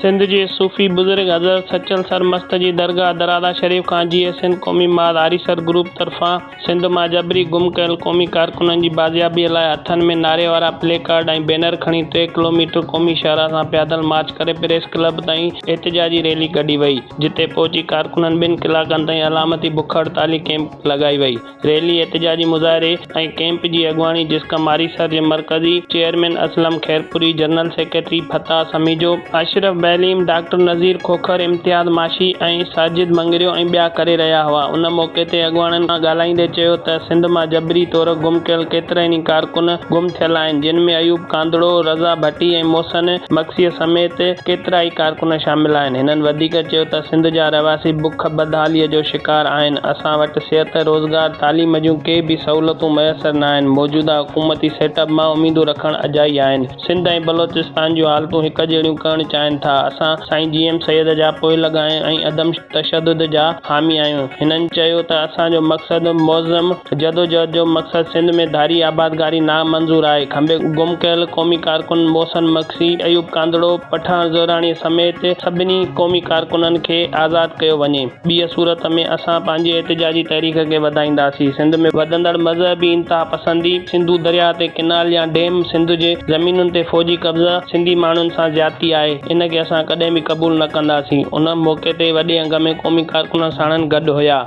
سنڌ جي صوفي بزرگ حضرت سچل سرمست جي درگاهه درادا شريف کان جيئي سنڌ قومي محاذ آريسر گروپ طرفان سنڌ مان جبري گم ڪيل قومي ڪارڪنن جي بازيابي لاء هٿن ۾ نعري وارا پلي ڪارڊ ۽ بينر کڻي ٽي ڪلوميٽر قومي شاهراهه سان پيادل مارچ ڪري پريس ڪلب تائين احتجاجي ريلي ڪڍي وئي جتي پهچي ڪارڪنن ٻن ڪلاڪن تائين علامتي بک هڙتالي ڪئمپ لڳائي وئي. ريلي، احتجاجي مظاهري ۽ ڪئمپ جي اڳواڻي جسقم آريسر جي مرڪزي chairman Aslam Khairpuri, general secretary Fatah Samejo, Ashraf Behlim, doctor Nazir Khokhar, Imtiaz Mashi ۽ Sajid Mangrio ۽ ٻيا ڪري رهيا هئا. ان موقعي تي اڳواڻن ڳالهائيندي چيو ته سنڌ مان جبري طور گم ڪيل ڪيترائي ئي ڪارڪن گم ٿيل آهن جن ۾ ايوب ڪانڌڙو، رضا ڀٽي ۽ محسن مگسيء سميت ڪيترائي ڪارڪن شامل آهن. هنن وڌيڪ چيو ته سنڌ جا رهواسي بک بدحاليء جو شڪار آهن، اسان وٽ صحت، روزگار، تعليم جون ڪي به سهولتون ميسر ناهن، موجوده حڪومتي سيٽ اپ مان اميدون رکڻ اجائي آهن، سنڌ ۽ بلوچستان جون حالتون هڪ جهڙيون ڪرڻ چاهين ٿا، اسان سائين جي ايم سيد جا پوئلڳ آهيون ۽ عدم تشدد جا حامي آهيون. هنن چيو ته اسان جو مقصد معظم جدوجهد جو مقصد سنڌ ۾ ڌاري آبادگاري نامنظور آهي، کنڀي گم ڪيل قومي ڪارڪن محسن مگسي، ايوب ڪانڌڙو، پٺاڻ زهراڻي سميت سڀني قومي ڪارڪنن کي آزاد ڪيو وڃي، ٻيء صورت ۾ اسان پنهنجي احتجاجي تحريڪ کي وڌائينداسين، سنڌ ۾ وڌندڙ مذهبي انتهاپسندي، سنڌو درياهه تي ڪئنال يا ڊيم، سنڌ جي زمينن تي فوجي قبضا سنڌي ماڻهن سان زيادتي آهي، ان کي اسان ڪڏهن به قبول نه ڪنداسين، ان موقعي تي وڏي انگ ۾ قومي ڪارڪن ساڻن گڏ هيا.